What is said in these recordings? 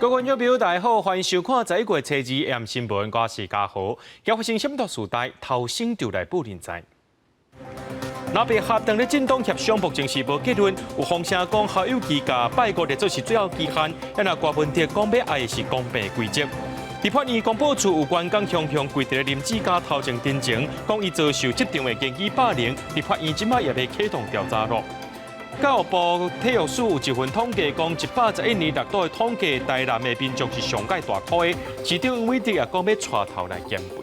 各位觀眾朋友，大家好，歡迎收看11月初二暗新聞，我是嘉豪。今發生什麼大事代，頭先就來報您知。藍白合當咧政黨協商，目前是無結論。有風聲講侯友宜共拜五列做是最後期限，但柯文哲講欲愛的是公平規則。立法院公報處有關講雄雄跪佇林志嘉頭前陳情，講伊遭受職場的言語霸凌，立法院這擺也欲啟動調查咯。教育部體育署有一份統計，講111年六度的統計，台南的民眾是上蓋大箍的。市長黃偉哲也講欲帶頭來減肥。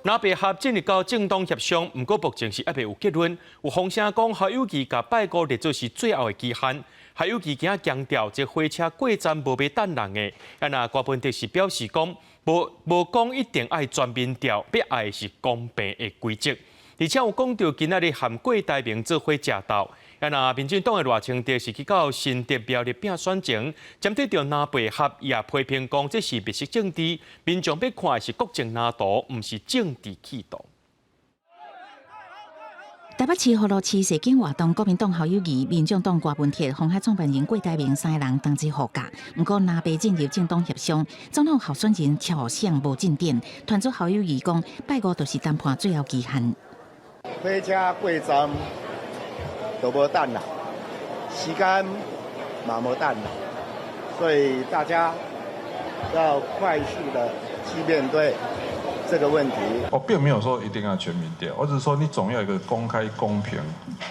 藍白合進入到政黨協商，毋過目前是猶未有結論。有風聲講侯友宜共拜五列做是最後的期限。侯友宜今仔強調，這火車過站無欲等人的。啊，若柯文哲是表示講，無無講一定愛全民調，欲愛的是公平的規則。而且有講到今仔日和郭台銘做伙食晝，啊，若民進黨的賴清德是去到新竹苗栗拼選情，針對著藍白合也批評講這是密室政治，民眾欲看的是國政藍圖，毋是政治企圖。台北市葫蘆市踅景活動，國民黨侯友宜、民眾黨柯文哲、鴻海創辦人郭台銘三个人同齊護駕。毋過藍白進入政黨協商，總統候選人肖像無進展。團主侯友宜講，拜五就是談判最後期限。火車過站都無等啦，時間嘛無等啦，所以大家要快速的去面對這個問題。我並沒有說一定要全民調，我只是說你總要一個公開公平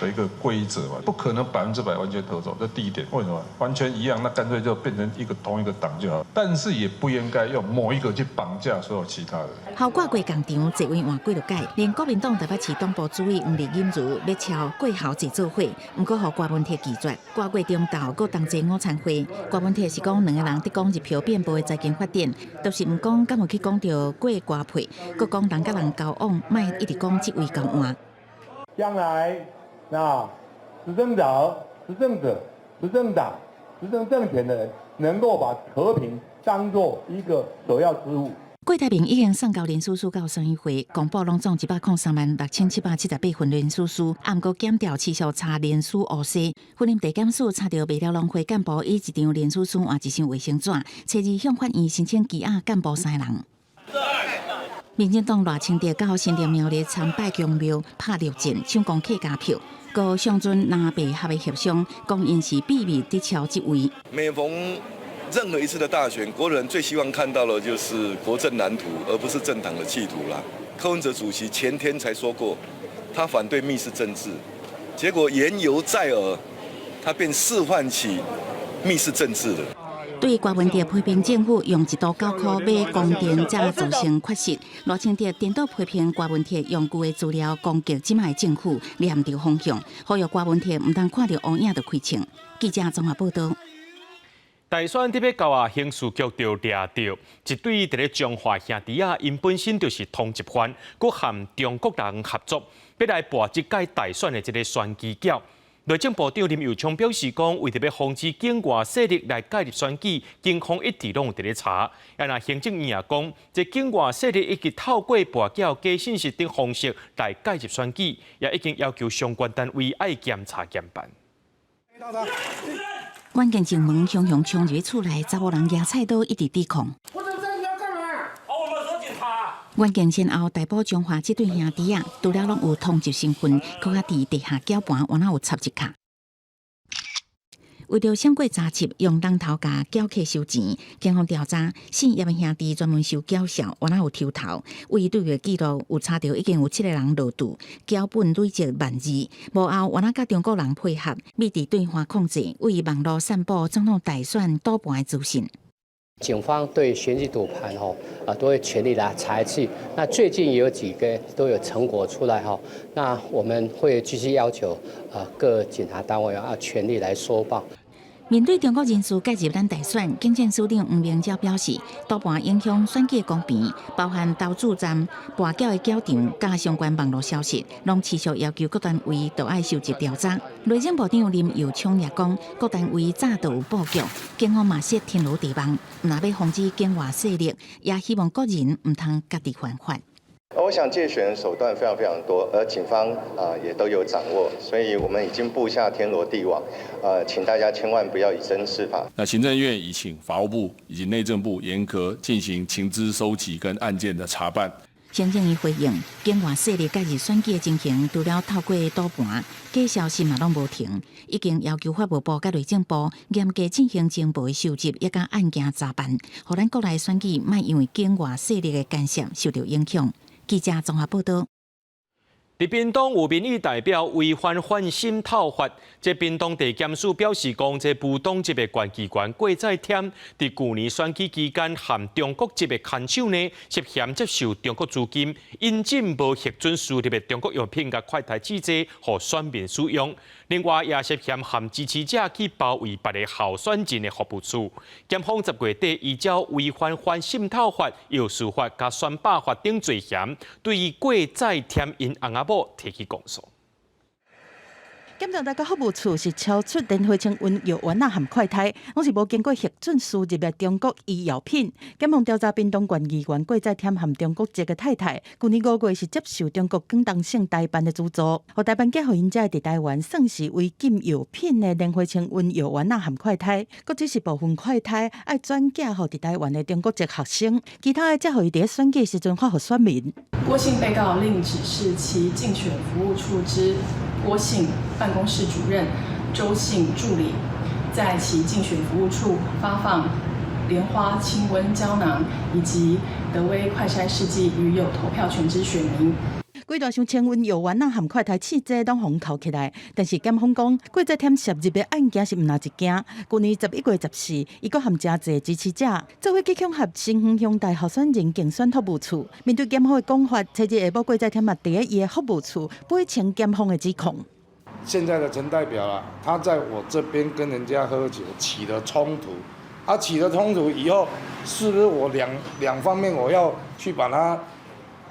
的一個規則嘛，不可能100%完全合作。這第一點，為什麼？完全一樣，那乾脆就變成一個同一個黨就好。但是也不應該用某一個去綁架所有其他的。侯郭過仝場，座位換幾落改，連國民黨台北市黨部主委黃麗錦如欲撨郭侯坐做伙，毋過予柯文哲拒絕。郭過中晝閣同齊午餐會，柯文哲是講兩个人佇講入票變報的財經發展，就是毋講敢有去講著郭柯配，閣講人佮人交往，莫一直講職位交換。將來那執政者、執政者、執政黨、執政政權的人，能夠把和平當作一個首要之務。郭台銘已經送交聯署書到選委會，公布攏總1,036,778份聯署書，毋過檢調持續查聯署烏西。雲林地檢署查著麥寮農會幹部以一張聯署書換一箱衛生紙，初二向法院申請羈押幹部三人。民進黨賴清德到新竹苗栗參拜宮廟拍六戰，搶攻客家票。閣上陣藍白合的協商，講𪜶是秘密佇敲職位。每逢任何一次的大選，國人最希望看到的就是國政藍圖，而不是政黨的企圖啦。柯文哲主席前天才說過，他反對密室政治，結果言猶在耳，他便示範起密室政治了。對柯文哲批評政府用一都九箍買光電，才造成缺失。賴清德顛倒批評柯文哲用舊的資料攻擊這擺的政府，念著方向，呼籲柯文哲毋通看著烏影就開槍。記者綜合報道。大選佇欲到啊，刑事局就掠著一對佇咧彰化兄弟仔，𪜶本身就是通緝犯，閣和中國人合作，欲來博這屆大選的這个選舉攪。內政部長林右昌表示講，為著欲防止境外勢力來介入選舉，警方一直攏有佇咧查。啊，若行政院也講，這境外勢力已經透過跋筊假信息等方式來介入選舉，也已經要求相關單位愛檢查嚴辦。關鍵正門雄雄衝入厝內，查某人舉菜刀一直抵抗。關鍵先後逮捕彰化這對兄弟仔，除了攏有通緝身份，閣較佇地下攪盤，原來有插一跤。為著閃過查緝，用櫳頭共掮客收錢。警方調查，姓葉的兄弟專門收繳數，原來有抽頭。為對月記錄有查著已經有七个人落肚，繳本累積1.2萬。幕後原來佮中國人配合，密佇對岸控制，為網路散布總統大選賭盤的資訊。警方對選舉賭盤吼啊都會全力來查一次。那最近有幾個都有成果出來哈，那我們會繼續要求啊各警察單位要全力來搜爆。面對中國人士介入咱大選，警政署長黃明昭表示，賭盤影響選舉公平，包含投注站、跋筊的攪場，佮相關網路消息，攏持續要求各單位都愛收集調查。內政部長林右昌也講，各單位早就有布局，警方嘛設天羅地網，若欲防止境外勢力，也希望國人毋通家己犯法。我想介選手段非常非常多，而警方啊也都有掌握，所以我們已經佈下天羅地網，請大家千萬不要以身試法。那行政院已請法務部以及內政部嚴格進行情資收集跟案件的查辦。行政院回應，境外勢力介入選舉的情形，除了透過賭盤，假消息嘛攏無停，已經要求法務部佮內政部嚴格進行情報的收集，以及案件查辦，予咱國內選舉莫因為境外勢力的干涉受著影響。記者綜合報導。佇屏東有民意代表違反反滲透法，這屏東地檢署表示講，這無黨籍的縣議員郭在添，佇舊年選舉期間和中國籍的牽手呢，涉嫌接受中國資金，引進無核准輸入的中國藥品佮快篩試劑，予選民使用。另外，也涉嫌和支持者去包圍別个候選人的服務處。檢方10月底依照違反反滲透法、藥事法佮選罷法等罪嫌，對伊郭在添𪜶翁仔某提起公訴。檢調大家服務處是超出蓮花清瘟藥丸仔含快篩，攏是無經過核准輸入的中國醫藥品。檢方調查屏東縣議員郭在添和中國籍的太太，舊年5月是接受中國廣東省台辦的資助，予台辦寄予𪜶遮佇台灣算是違禁藥品的蓮花清瘟藥丸仔含快篩，閣只是部分快篩愛轉寄予佇台灣的中國籍學生，其他的則予伊佇選舉時陣發予選民。郭姓被告另指示其競選服務處之郭姓辦公室主任周姓助理，在其競選服務處發放蓮花清瘟膠囊以及德威快篩試劑予有投票權之選民。幾大箱清瘟藥丸仔含快篩試劑攏予銬起來，但是檢方講，郭在添涉入的案件是毋但一件。舊年11月14，伊閣和誠濟支持者做伙去恐嚇新園鄉大候選人競選服務處。面對檢方的講法，初日下晡郭在添嘛佇咧伊的服務處駁斥檢方的指控。現在的陳代表啊，他在我這邊跟人家喝酒起了衝突，啊起了衝突以後，是不是我兩方面我要去把他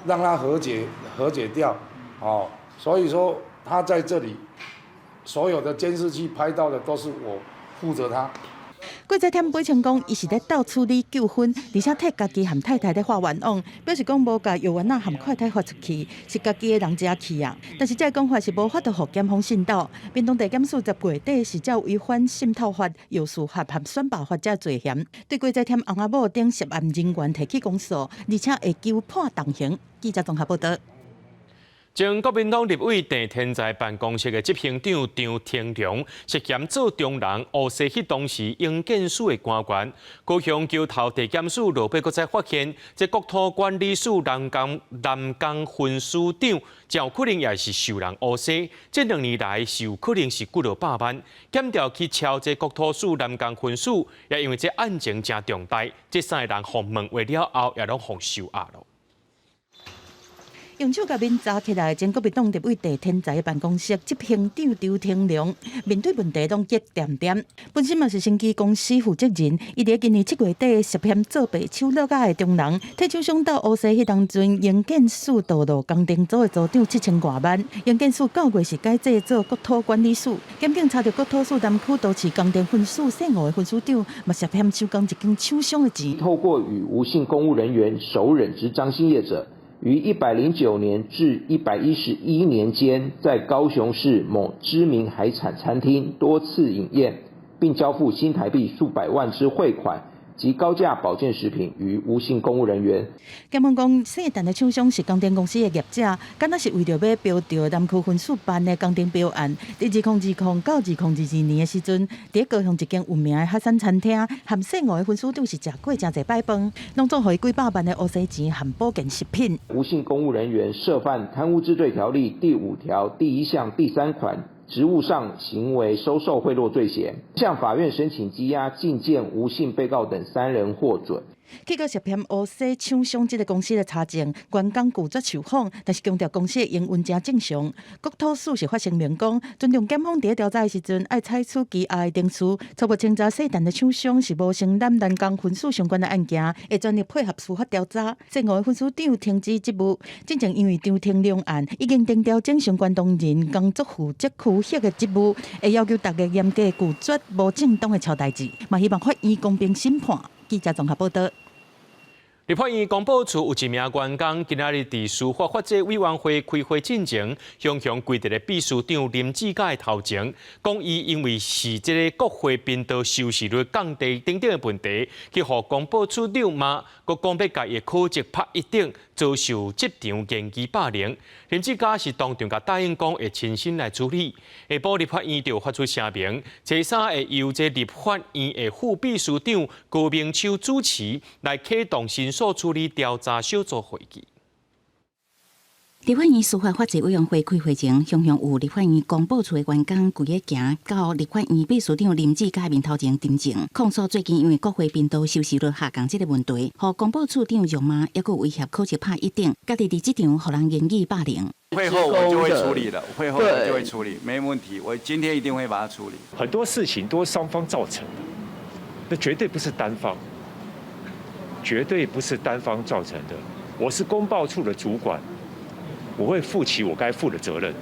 讓他和解掉，哦，所以說他在這裡所有的監視器拍到的都是我負責他。郭在添駁稱講，伊是咧鬥處理糾紛，而且替家己和太太咧發冤枉，表示講無共藥丸仔含快篩發出去，是家己的人食去啊。但是這个講法是無法度予檢方信到。屏東地檢署10月底是照違反滲透法、藥事法和選罷法這罪嫌，對郭在添翁仔某等涉案人員提起公訴，而且會求判重刑。記者綜合報導。前國民黨立委鄭天才辦公室的執行長張廷龍涉嫌做中人烏西彼當時營建署的官員，高雄橋頭地檢署落尾閣再發現，這國土管理署南港分署長真有可能也是受人烏洗，這2年來是有可能是幾落百萬，檢調去抄這國土署南港分署，也因為這案情誠重大，這三個人予問話了後，也攏予收押囉。用手共面罩起來，前國民黨立委鄭天才辦公室執行長張廷龍面對問題攏激恬恬。本身嘛是生技公司負責人，伊佇今年7月底涉嫌做白手落仔的中人，替廠商到烏西彼當陣營建署道路工程組的組長7000外萬。營建署九月是改制做國土管理署，檢警查著國土署南區都市工程分署姓吳的分署長，嘛涉嫌收工一間廠商的錢。透過與吳姓公務人員熟稔之張姓業者，於109年至111年間，在高雄市某知名海產餐廳多次飲宴，並交付新台幣數百萬之匯款及高價保健食品予吳姓公務人員。檢方講，姓陳的廠商是工程公司的業者，敢若是為著欲標著南區分署辦的工程標案。佇2020到2022年的時陣，佇高雄一間有名的海產餐廳，和姓吳的分署長是食過誠濟擺飯，攏總予伊幾百萬的烏西錢和保健食品。吳姓公務人員涉犯貪污治罪條例第5條第1項第3款，職務上行為收受賄賂罪嫌，向法院申請羈押禁見吳姓被告等三人獲准。結果涉嫌烏洗廠商這个公司的查證，員工拒絕受訪，但是強調公司的營運誠正常。國土署是發聲明講，尊重檢方佇調查的時陣，愛採取羈押的程序，初步偵查姓陳的廠商是無承擔南港分署相關的案件，會全力配合司法調查。姓吳的分署長停止職務，進前因為張廷龍案已經停調整相關當人工作負責區域的職務，會要求逐家嚴格拒絕無正當的抄代誌，嘛希望法院公平審判。記者綜合報導。立法院公報處有一名員工，今仔日佇司法法制委員會開會進前，雄雄跪佇咧秘書長林志嘉的頭前，講伊因為是這个國會頻道收視率降低等等的問題，去予公報處長罵，閣講欲共伊的考績拍一等，遭受職場言語霸凌。林志嘉是當場共答應講會親身來處理。下晡立法院就發出聲明，初三會由這立法院的副秘書長高明秋主持來啟動申訴處理調查小組會議。立法院司法法制委員會開會前，雄雄有立法院公報處的員工規个行到立法院秘書長林志嘉面頭前陳情，控訴最近因為國會頻道收視率下降這个問題，予公報處長辱罵，抑閣威脅考績拍一等，家己佇職場予人言語霸凌。會後我就會處理了，會後我就會處理，沒問題，我今天一定會把它處理。很多事情都是雙方造成的，那絕對不是單方，絕對不是單方造成的。我是公報處的主管。我會負起我該負的責任。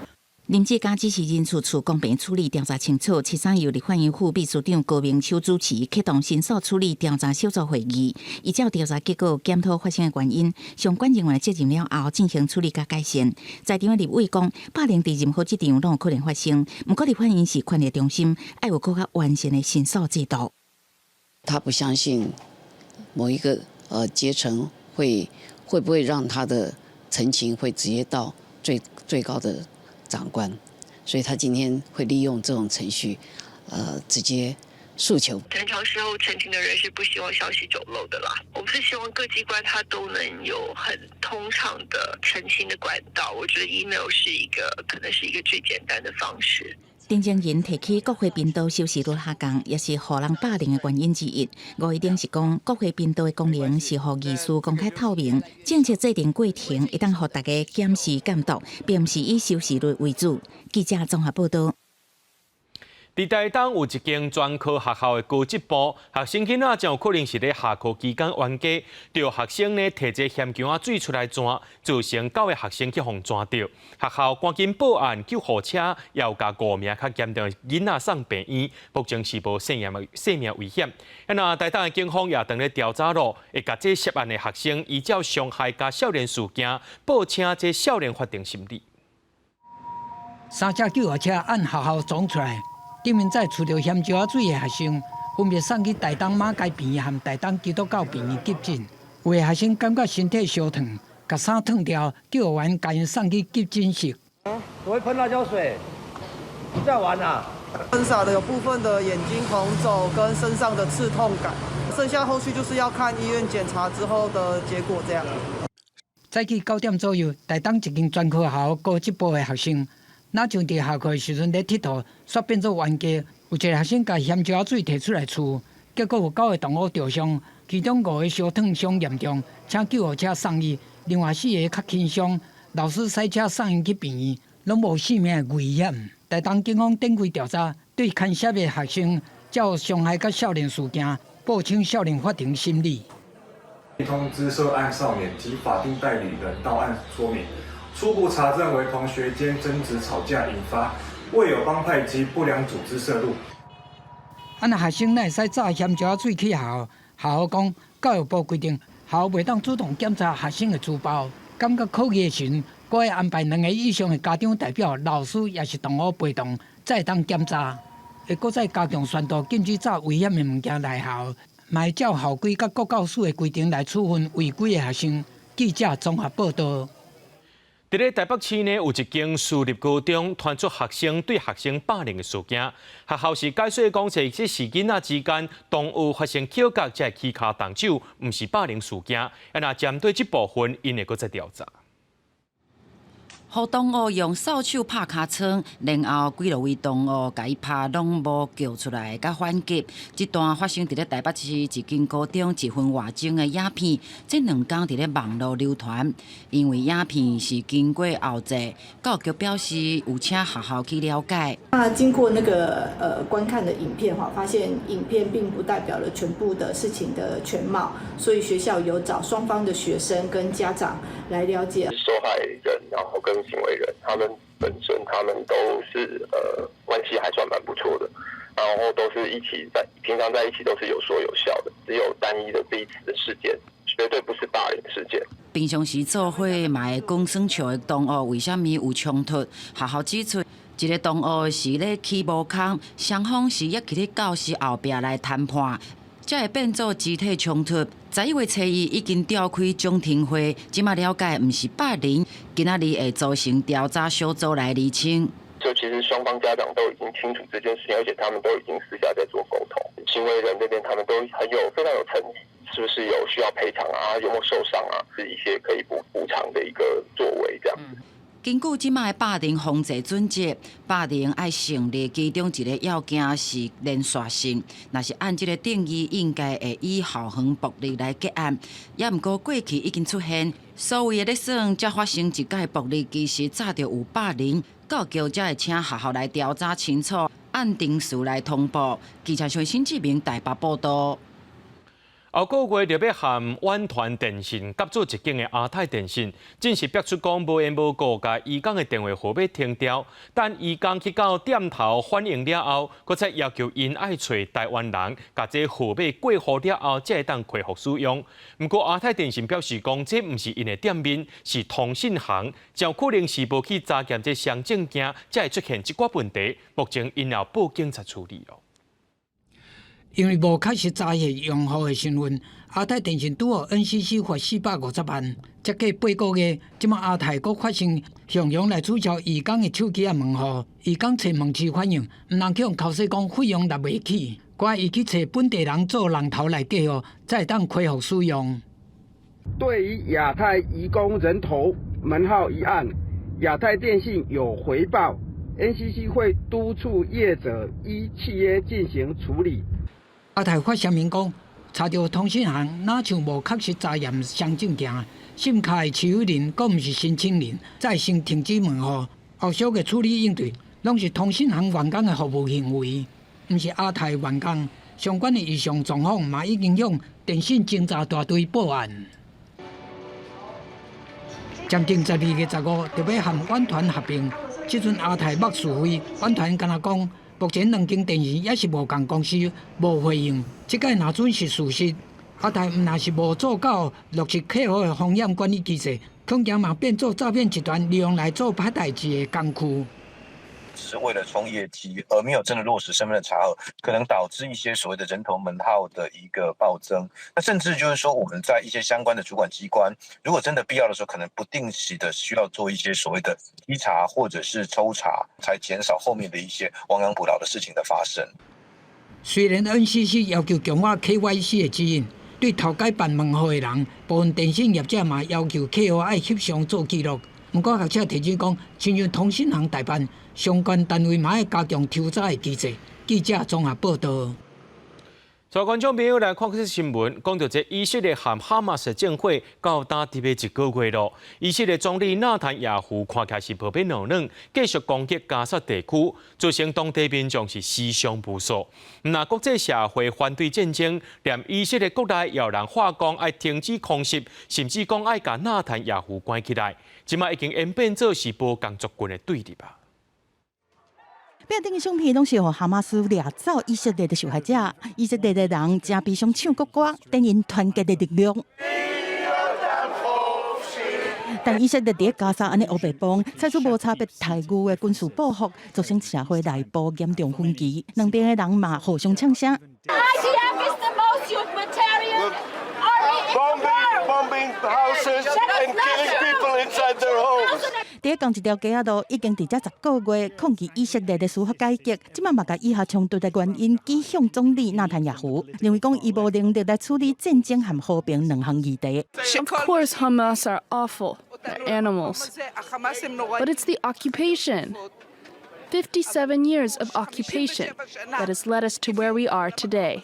林志嘉指示人事處公平處理調查清楚，初三由立法院副秘書長高明秋主持啟動申訴處理調查小組會議，依照調查結果檢討發生的原因，相關人員的責任了後進行處理佮改善。在場的立委講，霸凌佇任何職場攏有可能發生，毋過立法院是權力中心，愛有閣較完善的申訴制度。他不相信某一個階層會不會讓他的陳情會直接到最最高的長官，所以他今天會利用這種程序，直接訴求。通常時候陳情的人是不希望消息走漏的啦。我們是希望各機關他都能有很通暢的澄清的管道。我覺得 email 是一個可能是一個最簡單的方式。陳情人提起國會頻道收視率下降，也是予人霸凌的原因之一。吳一定是講，國會頻道的功能是予議事公開透明，政策制定過程會當予大家檢視監督，並毋是以收視率為主。記者綜合報道。佇台東有一間專科學校的高職部，學生囡仔真有可能是咧下課期間冤家，著學生呢提這鹹薑仔水出來湠，造成九个學生去予湠著。學校趕緊報案，救護車也有共五名較嚴重的囡仔送病院，目前是無生命危險。那台東的警方也正咧調查咯，會共這涉案的學生依照傷害佮少年事件報請這少年法庭審理。三架救護車按學校總出來。頂面載揬著鹹椒仔水的學生，分別送去台東馬偕病院和台東基督教病院急診。有的學生感覺身體燒燙，共衫脫掉，救護員共𪜶送去急診室。我會噴辣椒水，你在玩啊？噴灑的有部分的眼睛紅腫跟身上的刺痛感，剩下後續就是要看醫院檢查之後的結果。這樣。早起9點左右，台東一間專科學校高職部的學生。若像佇下課的時陣咧𨑨迌，煞變做冤家。有一个學生共鹹椒仔水提出來揬，結果有九个同學著傷，其中五个燒燙傷嚴重，請救護車送醫；另外四个較輕傷，老師駛車送𪜶去病院，攏無性命危險。台東警方展開調查，對牽涉的學生照傷害佮少年事件，報請少年法庭審理。通知涉案少年及法定代理人到案說明。初步查證為同學間爭執吵架引發，未有幫派及不良組織涉入。啊，若學生哪會使炸鹹椒仔水去學校？學校講，教育部規定，學校袂當主動檢查學生的書包。感覺可疑的時陣，閣愛安排兩个以上的家長代表、老師抑是同學陪同，才會當檢查。會閣再加強宣導，禁止炸危險的物件來校，嘛會照校規佮國教署的規定來處分違規的學生。記者綜合報道。佇咧台北市呢，有一間私立高中傳出學生對學生霸凌的事件。學校是解釋講，這是囡仔之間同學發生口角，才會起跤動手，毋是霸凌事件。啊，若針對這部分，𪜶會閣再調查。予同學用掃帚拍尻川，然後幾落位同學共伊拍，攏無叫出來，佮反擊。這段發生佇咧台北市一間高中一分外鐘的影片，這兩工佇咧網路流傳。因為影片是經過後製，教育局表示有請學校去了解。那經過那個觀看的影片哈，發現影片並不代表了全部的事情的全貌，所以學校有找雙方的學生跟家長來了解。受害人，然後跟行為人，他們本身他們都是關係還算蠻不錯的，然後都是一起在平常在一起都是有說有笑的，只有單一的這一次的事件，絕對不是霸凌事件。平常時做伙嘛會講耍笑的同學，為啥物有衝突？學校指出，一个同學是咧起無空，雙方是約佇咧教室後壁來談判，才會變做肢體衝突。11月初一已經召開總聽會，這馬了解毋是霸凌，今仔日會組成調查小組來釐清。就其實雙方家長都已經清楚這件事情，而且他們都已經私下在做溝通。行為人這邊他們都很有非常有誠意，是不是有需要賠償啊？有沒有受傷啊？是一些可以補償的一個作為，這樣子。根據這馬的霸凌防治準則，霸凌愛成立其中一個要件是連續性。若是按這個定義，應該會以校園暴力來結案。也毋過過去已經出現所謂的咧耍，才發生一擺暴力，其實早就有霸凌。教育局才會請學校來調查清楚，按程序來通報。記者新志明台北報道。後個月就欲和遠傳電信合做一間的亞太電信，正式逼出講無緣無故共移工的電話號碼停掉，等移工去到店頭反映了後，閣再要求𪜶愛揣台灣人，共這號碼過戶了後，才會當恢復使用。毋過亞太電信表示講，這毋是𪜶的店面，是通信行，真可能是無去查驗這雙證件，才會出現這寡問題。目前𪜶有報警察處理咯。因為無確實查核用戶的身份，亞太電信拄予 NCC 罰450萬。才過8個月，這馬亞太閣發生雄雄來取消移工的手機仔門號，移工揣門市反映，毋通去予剾洗講費用納袂起，趕伊去揣本地人做人頭來過戶，才會當恢復使用。對於亞太移工人頭門號一案，亞太電信有回報，NCC 會督促業者依契約進行處理。亞太發聲明講，查著通信行若像無確實查驗雙證件，SIM 卡的持有人閣毋是申請人，再先停止門號，後續的處理應對，攏是通信行員工的服務行為，毋是亞太員工。相關的異常狀況嘛已經向電信偵查大隊報案。將近12月15就欲和遠傳合併，這陣亞太目是非，遠傳敢若講。目前兩間電信也是無仝公司，無回應。這擺若準是事實，亞太毋但是無做到落實客戶的風險管理機制，恐驚嘛變做詐騙集團利用來做歹代誌的工具。只是為了衝業績，而沒有真的落實身份的查核，可能導致一些所謂的人頭門號的一個暴增。那甚至就是說，我們在一些相關的主管機關，如果真的必要的時候，可能不定期的需要做一些所謂的稽查或者是抽查，才減少後面的一些亡羊補牢的事情的發生。雖然 NCC 要求強化 KYC 的指引，對頭擺辦門號的人，部分電信業者嘛要求客戶愛翕相做記錄。毋過學者提醒講，親像通信行代辦，相關單位嘛愛加強抽查的機制。記者綜合報道。所以觀眾朋友來看這新聞，講著這以色列和哈馬斯戰火到今伫欲一個月咯。以色列總理納坦雅胡看起來是無欲落軟，繼續攻擊加薩地區，造成當地民眾是死傷無數。毋但國際社會反對戰爭，連以色列國內也有人喊講愛停止空襲，甚至講愛共納坦雅胡關起來。這馬已經演變做是無仝族群的對立啊。壁頂的相片攏是予哈馬斯掠走以色列的受害者，以色列的人誠悲傷唱國歌，展現團結的力量。但以色列佇加沙按呢烏白磅，採取無差別待遇的軍事報復，造成社會內部嚴重分歧，兩邊的人嘛互相嗆聲。 IDF is the most humanitarian army in the world. Bombing houses and killing people inside their homes. 佇仝一條街仔路，已經佇遮10個月抗議以色列的司法改革，這馬嘛共以哈衝突的原因指向總理納坦雅胡，認為講伊無能力來處理戰爭和和平兩項議題。 Of course, Hamas are awful. They're animals. But it's the occupation. 57 years of occupation that has led us to where we are today.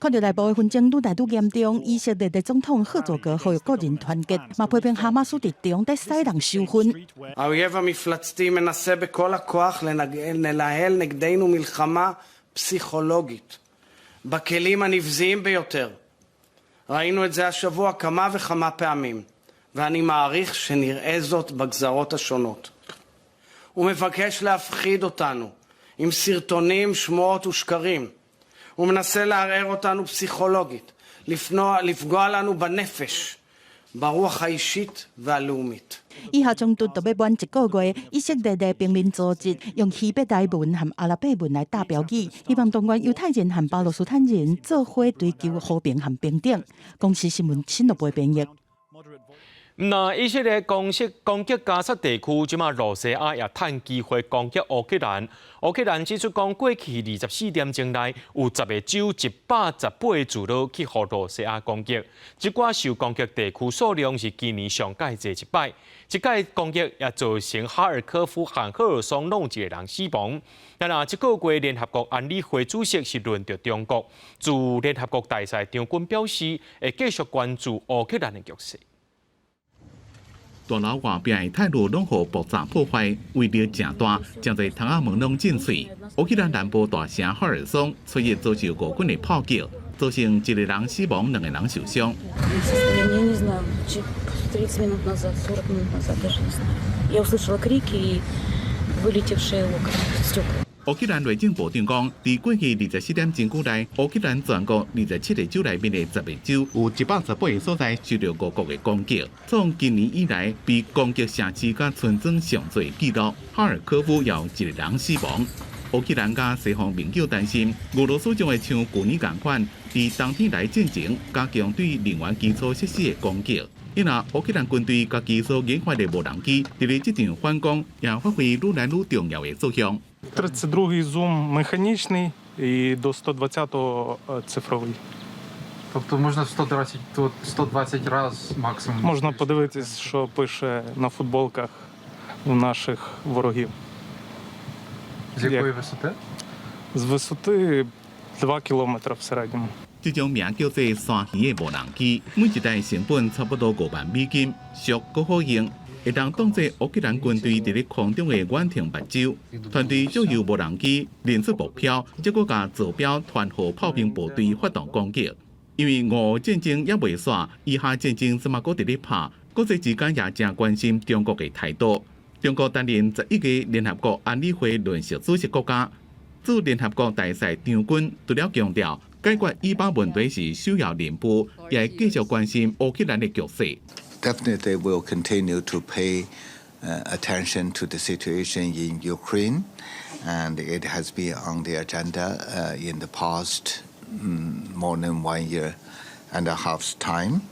看著內部的紛爭愈來愈嚴重，以色列的總統赫佐格呼籲國人團結，嘛批評哈馬斯佇中咧使人羞恨。 האויב המפלצתי מנסה בכל הכוח לנהל נגדנו מלחמה פסיכולוגית בכלים הנבזיים ביותר. ראינו את זה השבוע כמה וכמה פעמים, ואני מעריך שנראה זאת בגזרות השונות. הוא מבקש להפחיד אותנו עם סרטונים, שמועות ושקרים. הוא מנסה לערער אותנו פסיכולוגית, לפגוע לנו בנפש, ברוח האישית והלאומית. 以哈衝突都欲滿一個月，以色列的平民組織用希伯來文和阿拉伯文來打標語，希望動員猶太人和巴勒斯坦人做伙追求和平和平等。公視新聞新聞部編譯。那以色列攻擊攻擊加薩地區，這馬羅西亞也趁機會攻擊烏克蘭。烏克蘭指出講，過去24點鐘內有十個州118個聚落去予羅西亞攻擊，這寡受攻擊地區數量是今年上蓋濟一擺。這擺攻擊也造成哈爾科夫和赫爾松攏一個人死亡。但啊，這個月聯合國安理會主席是輪著中國，駐聯合國大使張軍表示，會繼續關注烏克蘭的局勢。大樓外壁的鐵路攏予爆炸破壞，威力誠大，誠濟窗仔門攏震碎。烏克蘭南部大城赫爾松初一遭受俄軍的炮擊，造成一個人死亡，兩個人受傷。烏克蘭內政部長講，佇過去24點鐘久內，烏克蘭全國27個州內面的10個州，有118個所在受著俄國的攻擊，創今年以來被攻擊城市佮村莊上濟紀錄。哈爾科夫有一個人死亡。烏克蘭佮西方盟友擔心，俄羅斯將會像舊年仝款，佇冬天來進前加強對能源基礎設施的攻擊。因為烏克蘭軍隊家己所研發的無人機，佇咧這場反攻也發揮愈來愈重要的作用。 32-й зум механічний і до 120-го цифровий. Тобто можна 120, 120 раз максимум. Можна подивитись, що пише на футболках у наших ворогів. З якої висоти? З висоти 2 кілометри в середньому. 這種名叫做山魚的無人機，每一台成本差不多5萬美金，俗閣好用，會當當作烏克蘭軍隊佇咧空中的遠程目睭。團隊借由無人機認出目標，再閣共座標傳予炮兵部隊發動攻擊。因為俄烏戰爭猶未煞，以哈戰爭這馬閣佇咧拍，國際之間也誠關心中國的態度。中國擔任11個聯合國安理會輪值主席國家，駐聯合國大使張軍除了強調解決以巴問題是首要任務，也會繼續關心烏克蘭的局勢。 Definitely will continue to pay attention to the situation in Ukraine, and it has been on the agenda in the past more than one year and a half's time,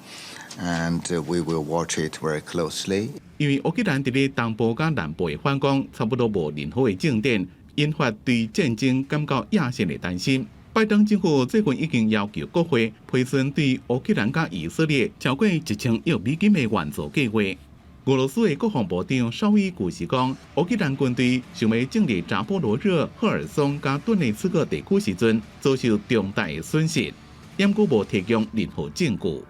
and we will watch it very closely. 因為烏克蘭佇咧東部佮南部的反攻，差不多無任何的進展，引發對戰爭感覺野心的擔心。拜登政府最近已經要求國會批准對烏克蘭佮以色列超過1000億美金的援助計劃。俄羅斯的國防部長紹伊古是講，烏克蘭軍隊想欲進入扎波羅熱、赫爾松佮頓涅茨克地區時陣，遭受重大的損失，毋過無提供任何證據。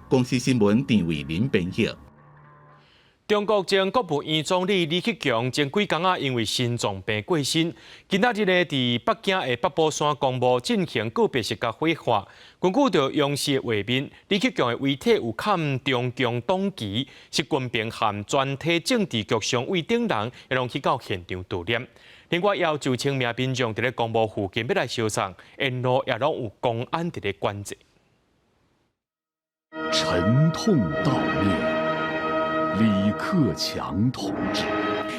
公視新聞陳慧琳編譯。中國前國務院總理李克強前幾工仔，因為心臟病過身，今仔日呢，佇北京的八寶山公墓進行告別式佮火化。根據著央視的畫面，李克強的遺體有崁中共黨旗，習近平和全體政治局常委等人也攏去到現場悼念。另外，也有數千名民眾佇咧公墓附近欲來相送，沿路也攏有公安佇咧管制。沉痛悼念李克強同志。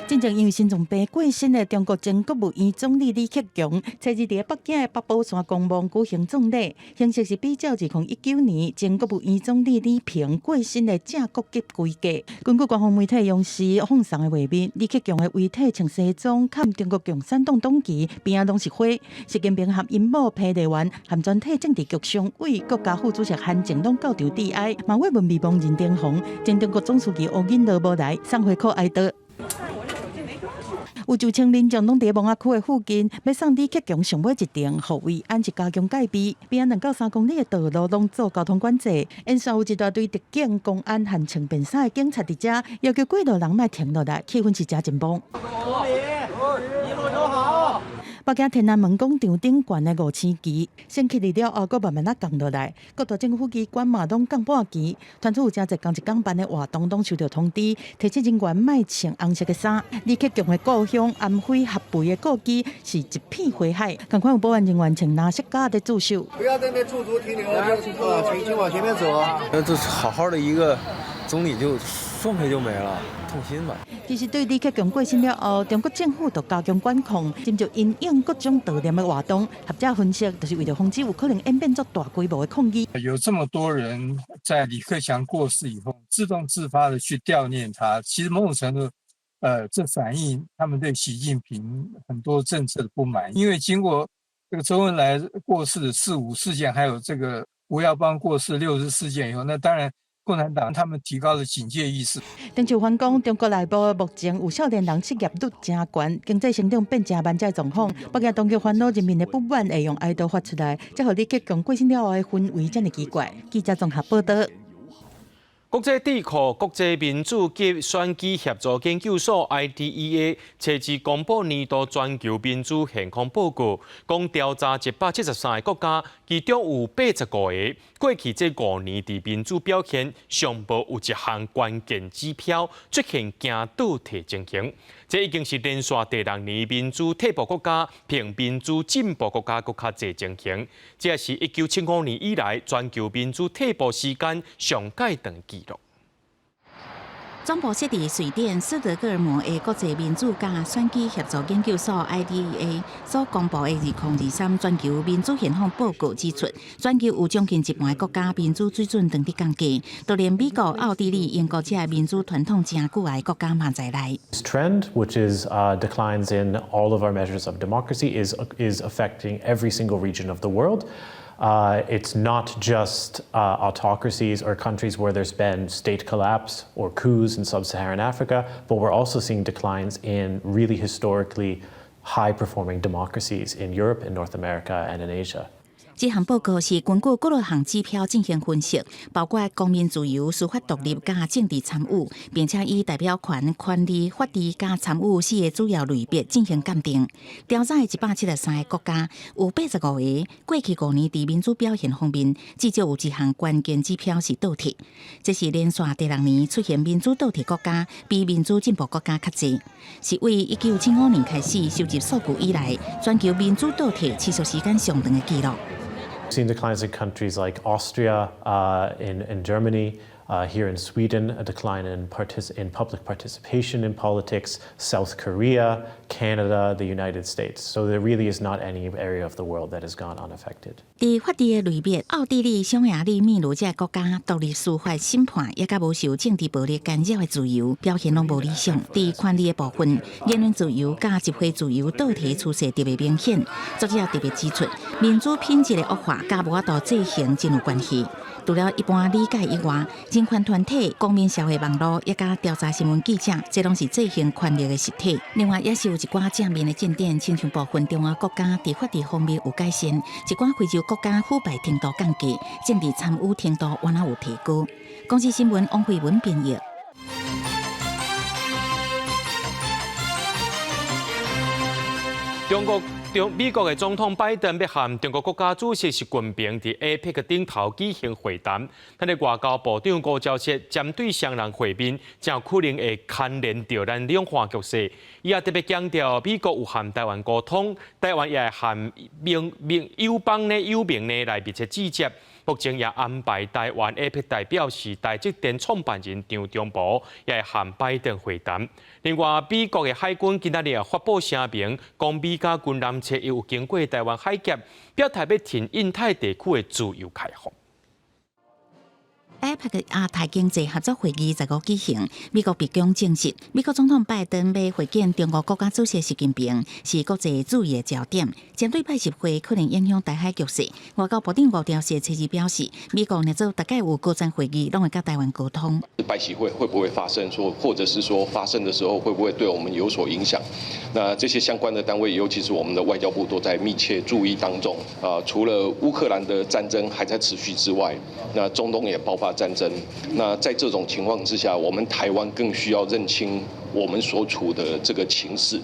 真正因為心臟病過身的中國前國務院總理李克強，昨日佇北京的八寶山公墓舉行葬禮，形式是比照2019年前國務院總理李鵬過身的正國級規格。根據官方媒體央視放送的畫面，李克強的遺體穿西裝，崁中國共產黨黨旗，邊仔攏是花。習近平和𪜶某彭麗媛和全體政治局常委、國家副主席韓正攏到場致哀。馬慰問美望任登鴻，前中國總書記胡錦濤無來，送花可哀悼。有數千民眾攏佇墓仔區的附近，欲送李克強上尾一程，予慰安是加強戒備，邊仔2到3公里的道路攏做交通管制。沿線有一大堆特警、公安和穿便衫的警察佇遮，要求過路人莫停落來，氣氛是誠緊繃。一路走好。北京天安門廣場頂懸的五星旗，升起了後，閣慢慢仔降落來。各大政府機關嘛攏降半旗，傳出有誠濟仝一工辦的活動攏收到通知，提醒人員莫穿紅色的衫。李克強的故鄉安徽合肥的故居是一片火海，仝款有保安人員穿藍色甲佇駐守。不要在那駐足停留，啊，請往前面走啊！這好好的一個總理就說沒就沒了，痛心吧。其實對李克強過身了後，中國政府就加強管控，針對因應各種悼念的活動。學者分析，就是為著防止有可能演變做大規模的抗議。有這麼多人在李克強過世以後，自動自發的去悼念他，其實某種程度，這反映他們對習近平很多政策的不滿。因為經過這個周恩來過世的四五事件，還有這個胡耀邦過世64事件以後，那當然。共產黨他們提高了警戒意識。鄧秋帆講，中國內部目前有少年人失業率誠懸，經濟成長變誠慢，這狀況，北京當局煩惱人民的不滿會用哀悼發出來，才予李克強過身了後的氛圍遮爾奇怪。記者綜合報導。國際智庫國際民主及選舉協助研究所 IDEA 初二公布年度全球民主現況報告，講調查173個國家，其中有85個過去這5年佇民主表現上無有一項關鍵指標出現驚倒退情形。這已經是連續第六年民主退步國家比民主進步國家閣較濟情形。這也是1975年以來全球民主退步時間上蓋長記錄。總部設佇瑞典斯德哥爾摩的國際民主佮選舉協助研究所 IDEA 所公布的2023全球民主現況報告指出，全球有將近一半國家民主水準當佇降低，就連美國、奧地利、英國這个民主傳統誠久的國家嘛在內。 This trend, which is declines in all of our measures of democracy, is affecting every single region of the world. It's not just autocracies or countries where there's been state collapse or coups in sub-Saharan Africa, but we're also seeing declines in really historically high-performing democracies in Europe, in North America, and in Asia. 這項報告是根據幾落項指標進行分析，包括公民自由、司法獨立佮政治參與，並且以代表權、權利、法治佮參與四個主要類別進行鑑定。調查的173個國家，有85個過去5年佇民主表現方面，至少有一項關鍵指標是倒退。這是連續第六年出現民主倒退國家比民主進步國家較濟，是為1975年開始收集數據以來，全球民主倒退持續時間上長的紀錄。 Seen declines in countries like Austria, in Germany, here in Sweden, a decline in public participation in politics, South Korea, Canada, the United States. So there really is not any area of the world that has gone unaffected. 佇法治的類別，奧地利、匈牙利、秘魯這个國家獨立司法審判，也佮無受政治暴力干擾的自由表現攏無理想。佇權利的部分，言論自由佮集會自由倒退趨勢特別明顯。作者特別指出，民主品質的惡化佮無法度制衡真有關係。除了一般理解以外，人權團體、公民社會網路，也佮調查新聞記者，這攏是制衡權力的實體。另外，也是有一寡正面的進展，親像部分中亞國家佇法治方面有改善，一寡非洲國家腐敗程度降低，政治參與程度原來有提高。公視新聞王慧文編譯。中國中美國的總統拜登欲和中國國家主席習近平佇 APEC 頂頭舉行會談。咱的外交部長吳釗燮針對雙人會面，誠可能會牽連著咱兩岸局勢。伊也特別強調，美國有和台灣溝通，台灣也會和盟盟友邦呢、友盟呢來密切接觸。目前也安排台灣 APEC 代表是台積電創辦人張忠謀，也會和拜登會談。另外，美國的海軍今仔日也發布聲明，講美加軍艦車有經過台灣海峽，表態欲挺印太地區的自由開放。 APEC 亞太經濟合作會議十五舉行，美國白宮證實，美國總統拜登欲會見中國國家主席習近平，是國際注意的焦點。針對拜習會可能影響台海局勢，外交部長吳釗燮初二表示，美國若做逐擺有高層會議，攏會佮台灣溝通。拜習會會不會發生？說或者是說發生的時候，會不會對我們有所影響？那這些相關的單位，尤其是我們的外交部，都在密切注意當中。啊，除了烏克蘭的戰爭還在持續之外，那中東也爆發戰爭。那在這種情況之下，我們台灣更需要認清我們所處的這個情勢，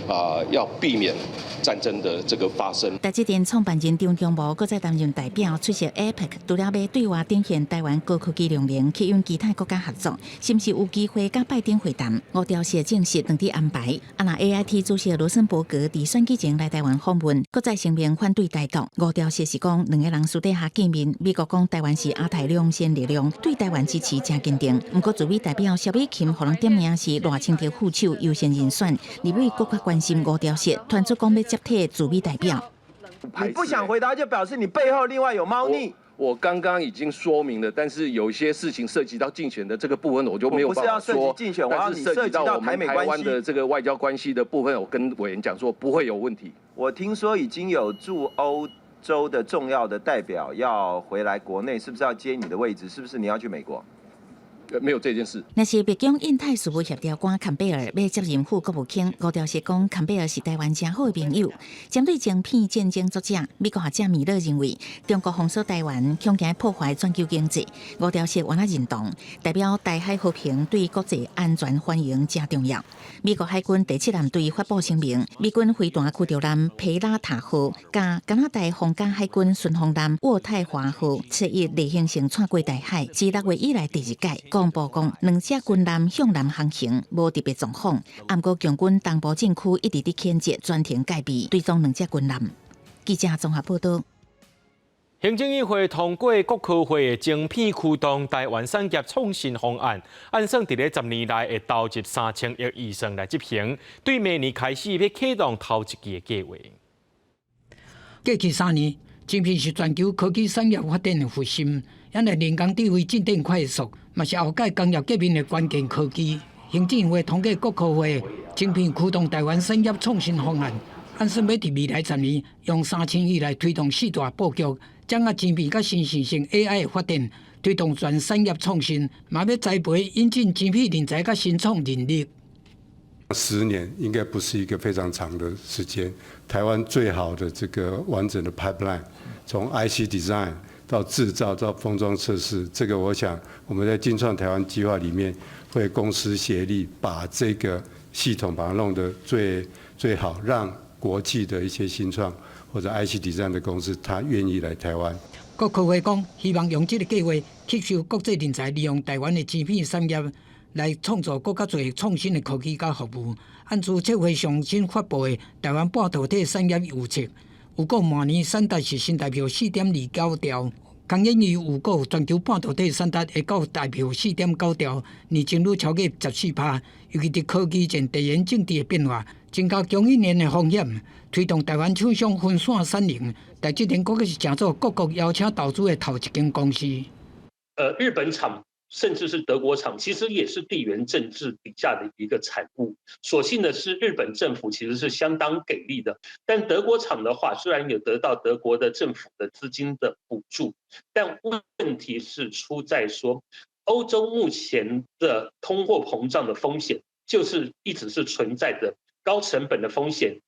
啊，要避免戰爭的這個發生。台積電創辦人張忠謀閣再擔任代表出席 APEC，除了欲對外展現台灣高科技量能，吸引其他國家合作，是毋是有機會佮拜登會談？吳釗燮證實當佇安排。啊，若 AIT 主席羅森伯格佇選舉前來台灣訪問，閣再聲明反對台獨。吳釗燮是講兩个人私底下見面，美國講台灣是亞太領先力量，對台灣支持誠堅定。毋過駐美代表蕭美琴予人點名是賴清德副手優先人選，立委閣較關心吳釗燮，傳出講欲接替駐美代表。你不想回答，就表示你背後另外有貓膩。我剛剛已經說明了，但是有些事情涉及到競選的這個部分，我就沒有辦法說。競選，但是涉及到我們台灣的這個外交關係的部分，我跟委員講說不會有問題。我聽說已經有駐歐洲的重要的代表要回來國內，是不是要接你的位置？是不是你要去美國？沒有這件事。若是白宮印太事務協調官坎貝爾欲接任副國務卿，吳釗燮講坎貝爾是台灣誠好的朋友。針對晶片戰爭作者，美國學者米勒認為，中國封鎖台灣，恐驚破壞全球經濟。吳釗燮原來認同，代表台海和平對國際安全繁榮誠重要。美國海軍第七艦隊發布聲明，美軍飛彈驅逐艦皮拉塔號佮加拿大皇家海軍巡防艦渥太華號，七日例行性竄過台海，自6月以來第二擺。公布講，兩隻軍艦向南航行，無特別狀況。毋過共軍東部戰區一直佇譴責，全程戒備，追蹤兩隻軍艦。記者綜合報道。行政院會通過國科會的晶片驅動台灣產業創新方案，按算佇咧10年內會投入3000億預算來執行，對明年開始欲啟動頭一期的計劃。過去3年，晶片是全球科技產業發展的核心，因為人工智慧進展快速，嘛是後蓋工業革命的關鍵科技。行政院會通過國科會晶片驅動台灣產業創新方案，按算欲佇未來十年用3000億來推動四大布局，掌握晶片佮新生成 AI 的發展，推動全產業創新，嘛欲栽培引進晶片人才佮新創人力。 10年應該不是一個非常長的時間。台灣最好的這個完整的 pipeline，從 IC design 到製造到封裝測試，這個我想我們在晶創台灣計劃裡面會公私協力，把這個系統把它弄得最最好，讓國際的一些新創或者 IC design 的公司，他願意來台灣。國科會講，希望用這個計劃吸收國際人才，利用台灣的晶片產業來創造閣較濟創新的科技佮服務。按資策劃上新發布的台灣半導體產業預測，預估明年產值是新台幣4.29兆。工研院預估全球半導體產值會到台幣4.9兆，年增率超過14%。尤其佇科技戰、地緣政治的變化，增加供應鏈的風險，推動台灣廠商分散產能。台積電閣閣是成做各國邀請投資的頭一間公司。日本廠甚至是德國廠，其實也是地緣政治底下的一個產物。所幸的是，日本政府其實是相當給力的。但德國廠的話，雖然有得到德國的政府的資金的補助，但問題是出在說，歐洲目前的通貨膨脹的風險，就是一直是存在的，高成本的風險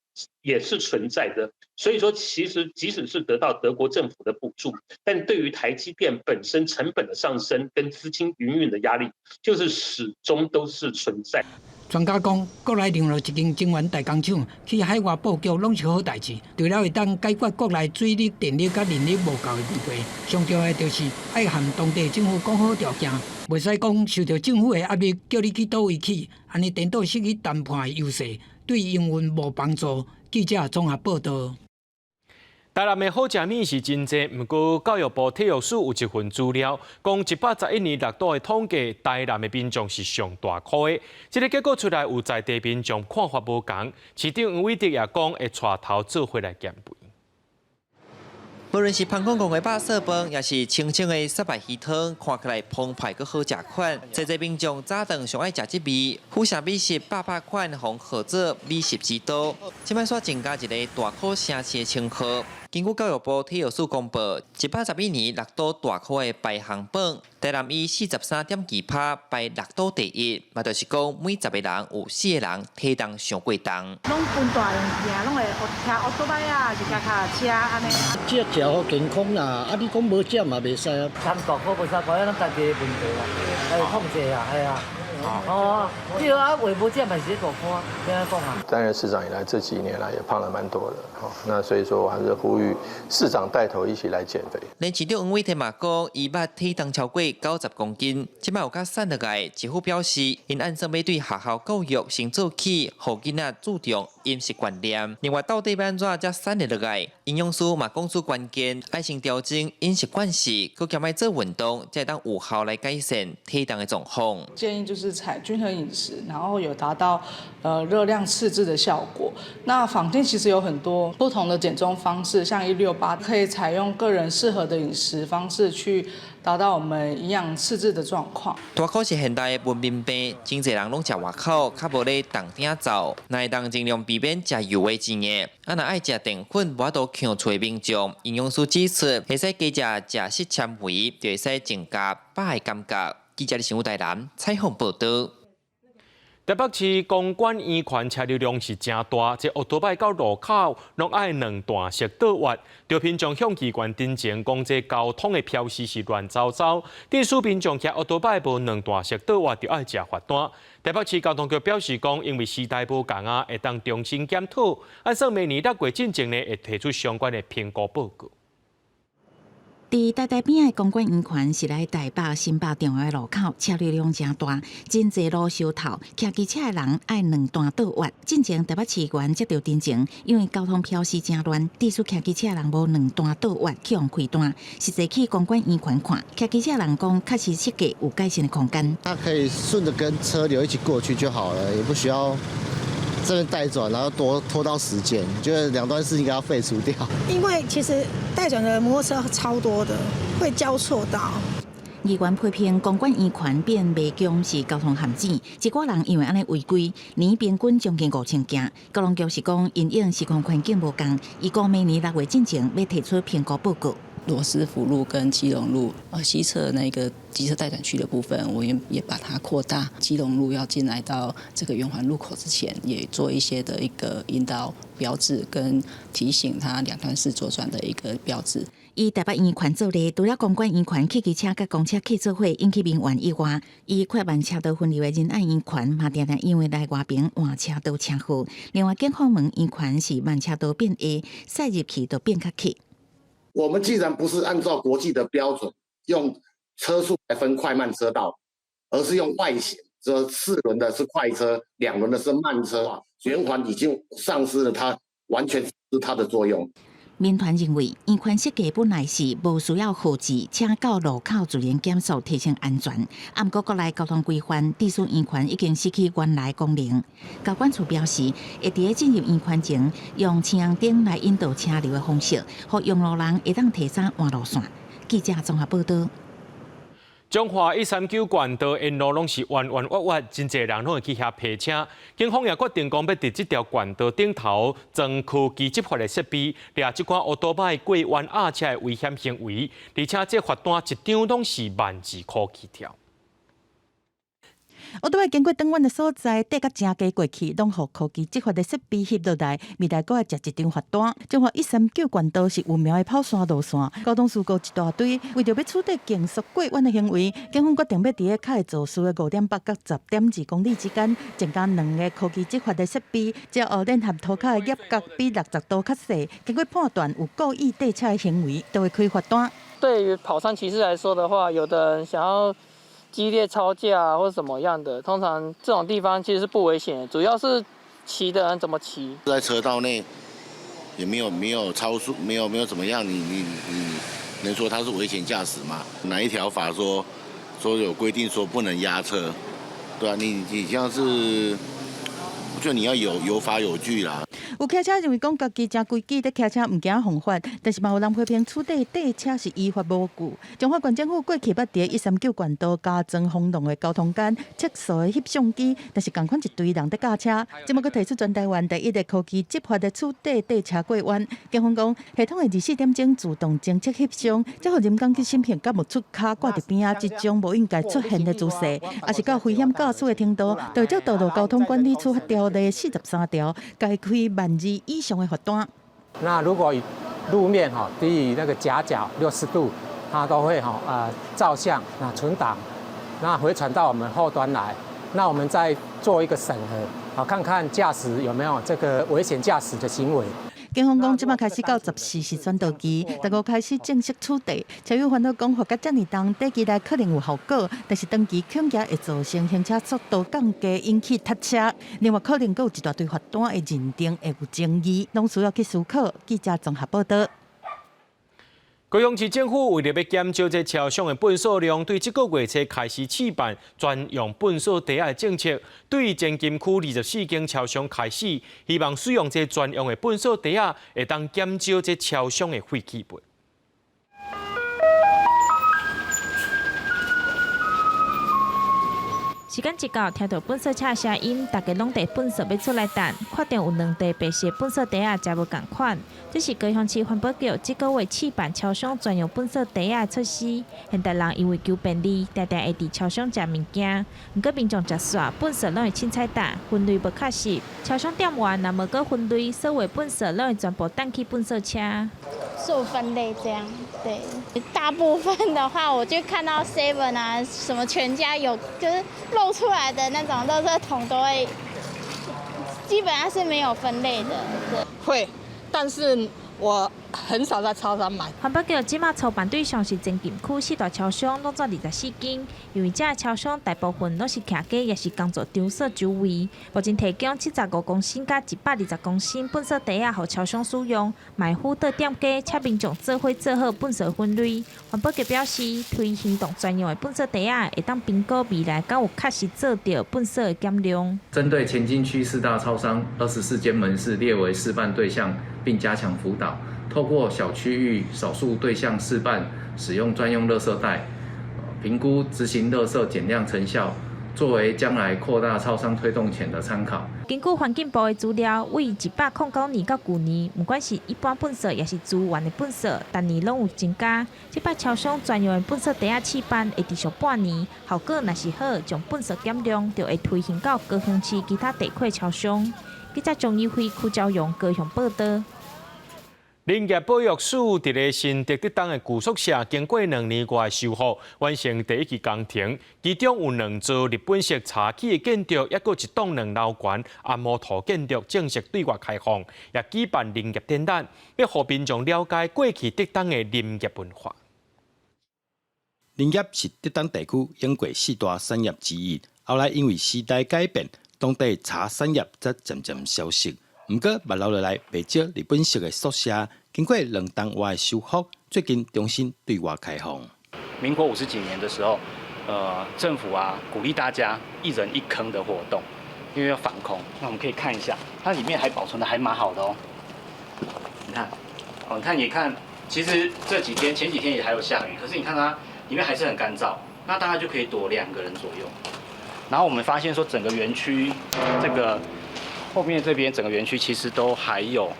也是存在的。所以說，其實即使是得到德國政府的補助，但對於台積電本身成本的上升跟資金營運的壓力，就是始終都是存在。專家講，國內任何一間晶圓代工廠去海外布局，攏是好代誌。除了會當解決國內水力、電力佮人力無夠的問題，上重要的就是愛和當地政府講好條件，袂使講受著政府的壓力，叫你去佗位去，按呢顛倒失去談判的優勢，對營運無幫助。記者綜合報道。台南的好食物是真濟，毋過教育部體育署有一份資料，講111年六都的統計，台南的民眾是上大箍的。這个結果出來，有在地民眾看法無仝。市長黃偉哲也講會帶頭做伙來減肥。無論是芳公公的肉燥飯，抑是清清的沙白魚湯，看起來澎湃閣好食款。濟濟民眾早頓上愛食這味，府城美食百百款，予號做美食之都。這擺煞增加一个大箍城市的稱號。根據教育部體育署公布，111年六都大箍的排行榜，台南以43.2%排六都第一，嘛就是講每10個人有4個人體重傷過重。攏分大型行，攏會騎歐多擺啊，是騎腳踏車按呢。這食予健康啦，啊你講無食嘛袂使啊。參大箍無三箍，咱家己的問題啦，來控制啊，係啊。哦，對啊，話無食嘛是咧大官，按怎講啊？擔任市長以來，這幾年來也胖了蠻多的，那所以說我還是呼籲市長帶頭一起來減肥。連市長黃偉哲嘛講，伊捌體重超過90公斤，這擺有較瘦落來。政府表示，𪜶按算欲對學校教育先做起，予囡仔注重飲食觀念。另外，到底欲按怎才瘦得落來？營養師嘛講出關鍵，愛先調整飲食慣勢，閣兼愛做運動，才會當有效來改善體重的狀況。建議就是採均衡飲食，然後有達到熱量赤字的效果。那坊間其實有很多不同的減重方式，像168可以採用個人適合的飲食方式去達到我們營養赤字的狀況。大箍是現代的文明病，真濟人攏食外口，較無咧動鼎灶，若會當盡量避免食油的煎的。啊，若愛食澱粉，無法度劊喙民眾，營養師指出，會使加食膳食纖維，就會使增加飽的感覺。記者新聞台南採訪報道。台北市公館圓環車流量是誠大，這烏多擺到路口攏愛兩段式倒彎。著民眾向議員陳情，講這交通的標示是亂糟糟，致使民眾騎烏多擺無兩段式倒彎，就愛食罰單。台北市交通局表示講，因為時代無仝啊，會當重新檢討，按算明年六月進前呢，會提出相關的評估報告。佇台大邊仔的公館圓環是來台北新北重要的路口，車流量誠大，真濟路相透，騎機車的人愛兩段倒彎。進前台北市議員接著陳情，因為交通標示誠亂，致使騎機車的人無兩段倒彎去予開單。實際去公館圓環看，騎機車的人講，確實設計有改善的空間。他可以順著跟車流一起過去就好了，也不需要這邊帶轉，然後多拖到時間，覺得兩段式應該要廢除掉。因為其實帶轉的摩托車超多的，會交錯道。議員批評公館圓環變迷宮是交通陷阱，一寡人因為按呢違規，年平均將近5000件。交通局是講，因應時空環境無仝，預估明年6月進前欲提出評估報告。羅斯福路跟基隆路，西側那個機車待轉區的部分，我也把它擴大。基隆路要進來到這個圓環路口之前，也做一些的一個引導標誌，跟提醒他兩段式左轉的一個標誌。以台北圓環做例，除了公館圓環汽機車佮公車客做伙引起民怨以外，以快慢車道分流的仁愛圓環嘛，定定因為來外爿換車道車禍。另外，景福門圓環是慢車道變狹，駛入去就變較客。我們既然不是按照國際的標準用車速來分快慢車道，而是用外形，這四輪的是快車，兩輪的是慢車，圓環已經喪失了它完全是它的作用。民團認為，圓環設計本來是無需要號誌，車到路口自然減速提升安全。啊，毋過國內交通規範，致使圓環已經失去原來功能。交管處表示，會佇咧進入圓環前，用青紅燈來引導車流的方式，予用路人會當提早換路線。記者綜合報道。彰化139縣道沿路攏是彎彎彎彎，真濟人攏會去遐泊車。警方也決定講，欲佇這條縣道頂頭裝科技執法的設備，掠這款烏多擺過彎壓車的危險行為，而且這罰單一張攏是10000字塊起跳。烏多擺經過轉彎的所在，綴甲誠低過去，攏予科技執法的設備翕落來，未來閣愛食一張罰單。彰化139縣道是有名的跑山路線，交通事故一大堆。為著欲取締競速過彎的行為，警方決定欲佇咧較會肇事的5.8佮10.2公里之間，增加兩个科技執法的設備，之後聯合塗跤的夾角比60度較細，經過判斷有故意綴車的行為，就會開罰單。對於跑山騎士來說的話，有的人想要激烈超駕或者什麼樣的，通常這種地方其實是不危險，主要是騎的人怎麼騎。在車道內也沒有超速，沒有怎麼樣，你能說他是危險駕駛嗎？哪一條法說有規定說不能壓車？對啊，你像是，就你要有法有據啦。有騎車認為講家己誠規矩，佇騎車毋驚犯法，但是嘛有人批評取締綴車是於法無據。彰化縣政府過去捌佇139縣道加裝風浪的交通桿測速的翕相機，但是仝款一堆人佇駕車。這擺閣提出全台灣第一个科技執法的取締綴車過彎。警方講，系統會24點鐘自動偵測翕相，才予人工去審核，敢無出跤掛佇邊仔這種無應該出現的姿勢，抑是到危險駕駛的程度，就會照道路交通管理處罰條例43條，共開1萬2以上的罰單。那如果路面哈低於那個夾角60度，它都會哈照相，那存檔，那回傳到我們後端來。那我們再做一個審核，啊，看看駕駛有沒有這個危險駕駛的行為。警方講，這擺開始到14是轉導期，十五開始正式取締。車友煩惱講，罰甲遮爾重，短期內可能有效果，但是長期恐驚會造成行車速度降低，引起塞車。另外，可能閣有一大堆罰單的認定會有爭議，攏需要去思考。記者綜合報道。高雄市政府為著欲減少這超商的糞掃量，對這個月初開始試辦專用糞掃袋仔的政策。對前金區24間超商開始，希望使用這專用的糞掃袋仔，會當減少這超商的廢棄物。時間一到，聽著糞掃車的聲音，大家攏提糞掃欲出來等，看著有兩袋白色糞掃袋仔，誠無仝款。這是高雄市環保局這個月試辦超商專用糞掃袋仔的措施。現代人因為求便利，定定會佇超商食物件。毋過民眾食煞，糞掃攏會凊彩倒，分類無確實。超商店員若無閣分類，所有糞掃攏會全部擲去糞掃車。做分類這樣，對，大部分的話，我就看到 Seven 啊，什麼全家有，就是漏出來的那種垃圾桶都會，基本上是沒有分類的。對，會，但是我很少在超商買。環保局這馬籌辦對象是前金區四大超商，攏總24間，因為這超商大部分攏是徛家，抑是工作場所周圍。目前提供75公升佮120公升糞掃袋仔，予超商使用，嘛會輔導店家，請民眾做伙做好糞掃分類。環保局表示，推行動專用的糞掃袋仔，會當評估未來敢有確實做著糞掃的減量。針對前金區四大超商24間門市列為示範對象，並加強輔導。透過小區域少數對象示範使用專用垃圾袋，評估執行垃圾減量成效，作為將來擴大超商推動前的參考。根據環境部的資料，為109年到舊年，毋管是一般糞掃，抑是資源的糞掃，逐年攏有增加。這擺超商專用的糞掃袋仔試辦會持續半年，效果若是好，將糞掃減量就會推行到高雄市其他地區超商。記者張怡輝、柯昭陽高雄報道。林業保育署佇咧新竹竹東的舊宿舍，經過2年外修復，完成第一期工程。其中有兩座日本式茶器的建築，抑閣一棟兩樓懸阿摩托建築正式對外開放，也舉辦林業展覽，欲予民眾了解過去竹東的林業文化。林業是竹東地區永過四大產業之一，後來因為時代改變，當地茶產業才漸漸消失。毋過，嘛留落來袂少日本式的宿舍，經過兩冬外的修復，最近重新對外開放。民國50幾年的時候，政府啊鼓勵大家一人一坑的活動，因為要防空。那我們可以看一下，它裡面還保存得還蠻好的哦。你看，哦，你看，你看，其實這幾天前幾天也還有下雨，可是你看它裡面還是很乾燥，那大概就可以躲2個人左右。然後我們發現說，整個園區這個。後面這邊整個園區其實都還有，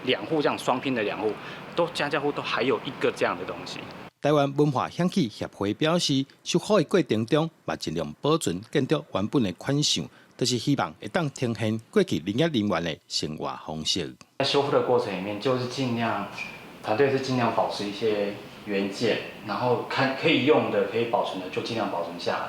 兩戶這樣雙拼的兩戶，都家家戶都還有一個這樣的東西。台灣文化響起協會表示，修復的過程中，嘛盡量保存建築原本的款式，就是希望會當呈現過去林業人員的生活方式。在修復的過程裡面，就是盡量團隊是盡量保持一些原件，然後看可以用的、可以保存的就盡量保存下來。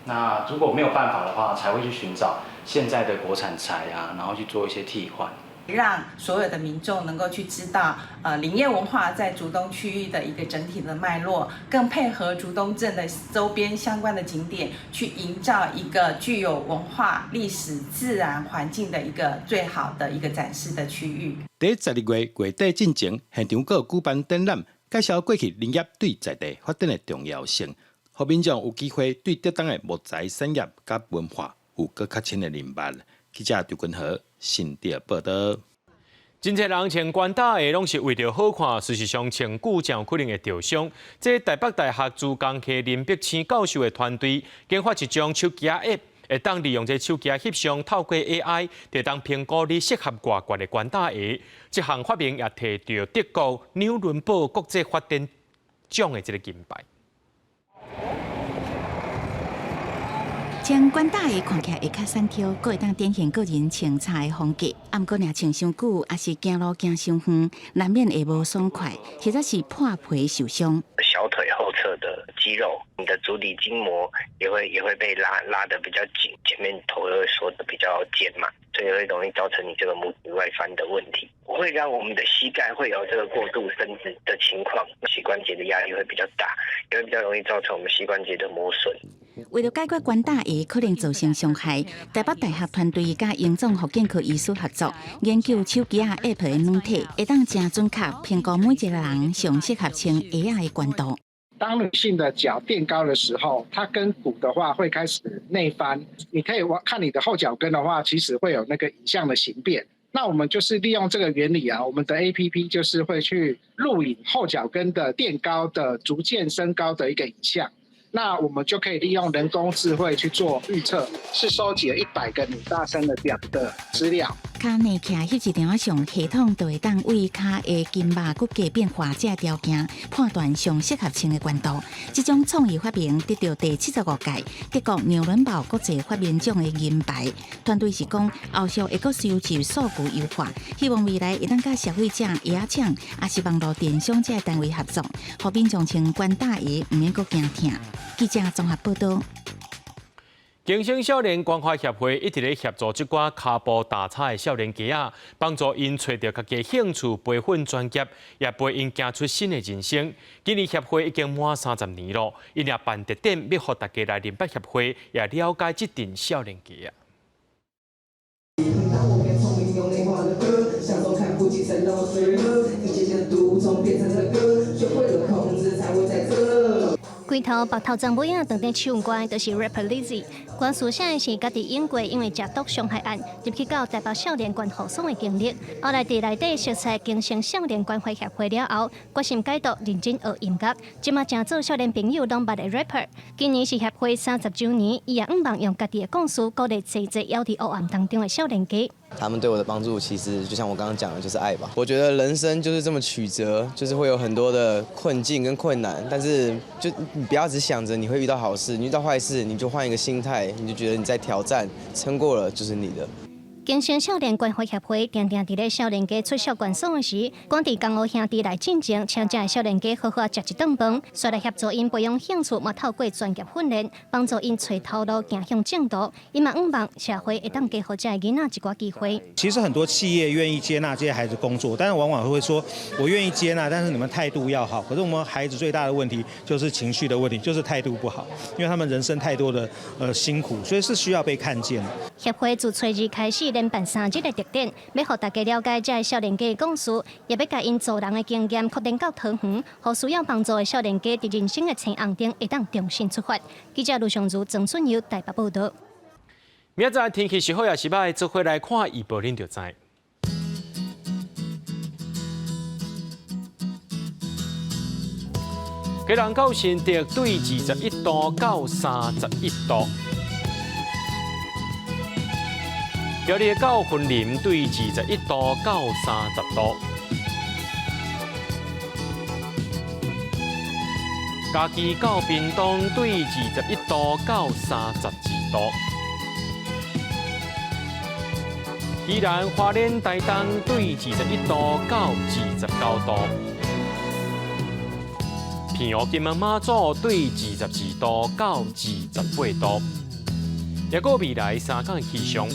那如果沒有辦法的話，才會去尋找現在的國產材啊，然後去做一些替換，讓所有的民眾能夠去知道，林業文化在竹東區域的一個整體的脈絡，更配合竹東鎮的周邊相關的景點，去營造一個具有文化、歷史、自然環境的一個最好的一個展示的區域。佇12月月底進前，現場閣舉辦展覽，介紹過去林業對在地發展的重要性。予民眾有機會對竹東的木材產業佮文化有閣較深的認識。記者張君和新竹報道。真濟人穿懸打鞋攏是為著好看，事實上穿久真有可能會著傷。這台北大學資工系林碧清教授的團隊研發一種手機 App，會當利用這手機翕相，透過 AI，就當評估你適合偌懸的懸打鞋。這項發明也提著德國紐倫堡國際發展獎的這個金牌。穿懸打鞋看起來會較閃挑，閣會當展現個人穿插的風格。啊，毋過若穿傷久，抑是行路行傷遠，難免會無爽快，或者是破皮受傷。小腿後側的肌肉，你的足底筋膜也會被拉得比較緊，前面頭又會縮得比較尖嘛，所以會容易造成你這個拇指外翻的問題，會讓我們的膝蓋會有這個過度伸直的情況，膝關節的壓力會比較大，也會比較容易造成我們膝關節的磨損。為著解決懸打鞋可能造成傷害，台北大學團隊佮榮總復健科醫師合作，研究手機仔 App 的軟體，會當誠準確評估每一個人上適合穿鞋仔的懸度。當女性的腳墊高的時候，它跟骨的話會開始內翻。你可以看你的後腳跟的話，其實會有那個影像的形變。那我們就是利用這個原理啊，我們的 APP 就是會去錄影後腳跟的墊高的逐漸升高的一個影像。那我們就可以利用人工智慧去做預測，是收集了100個女大生的腳的資料。跤內徛翕一張相，系統就會當為跤的筋肉骨骼變化這个條件判斷上適合穿的懸度。這種創意發明得到第75屆德國紐倫堡國際發明獎的銀牌。團隊是講後續會閣收集數據優化，希望未來會當佮消費者、鞋仔廠，抑是網路電商這个單位合作，予民眾穿懸打鞋毋免閣驚疼。記者綜合報導。更生少年關懷協會一直咧協助這寡跤步踏差的少年家仔，幫助𪜶揣著家己興趣，培訓專業，也陪𪜶行出新的人生。今年協會已經滿30年囉，𪜶也辦特展，欲予大家來認捌協會，也了解這陣少年家仔。規頭白頭鬃尾仔當佇唱歌，就是 rapper Lizzy。歌詞寫的是家己英國因為食毒傷害案入去到台北少年觀護所的經歷。後來佇內底熟似更生少年關懷協會了後，決心戒毒，認真學音樂。這馬成做少年朋友攏捌的 rapper。今年是協會30週年，伊也向望用家己的故事鼓勵濟濟猶佇黑暗當中的少年家。他們對我的幫助，其實就像我剛剛講的，就是愛吧。我覺得人生就是這麼曲折，就是會有很多的困境跟困難，但是就你不要只想着你會遇到好事，你遇到壞事你就換一個心態，你就覺得你在挑戰，撐過了就是你的。更生少年關懷協會定定佇咧少年家出少管所時，趕佇江湖兄弟來進前，請這个少年家好好食一頓飯，煞來協助𪜶培養興趣，嘛透過專業訓練，幫助𪜶揣頭路，行向正途。伊嘛向望社會會當給予這个囡仔一寡機會。其實很多企業願意接納這些孩子工作，但是往往會說，我願意接納，但是你們態度要好。可是我們孩子最大的問題就是情緒的問題，就是態度不好，因為他們人生太多的辛苦，所以是需要被看見的。協會自初二開始連辦3日的特展，欲予大家了解這个少年家的故事，也欲共𪜶做人的經驗擴展到桃園，予需要幫助的少年家佇人生的青紅燈會當重新出發。記者盧尚如、曾俊佑台北報導。明仔載天氣是好抑是䆀，做伙來看預報，恁就知。基隆到新竹對21度到31度。苗栗到雲林對21度到30度。嘉義到屏東對21度到32度。宜蘭花蓮台東對21度到29度。澎湖金門馬祖對22度到28度。抑閣未來3工氣象。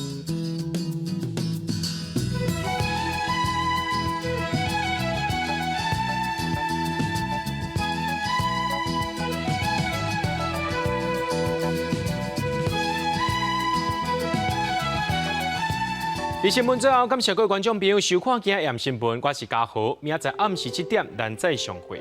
佇新聞最後，感謝各位觀眾朋友收看今日的新聞，我是嘉豪，明仔載暗時7點，咱再相會。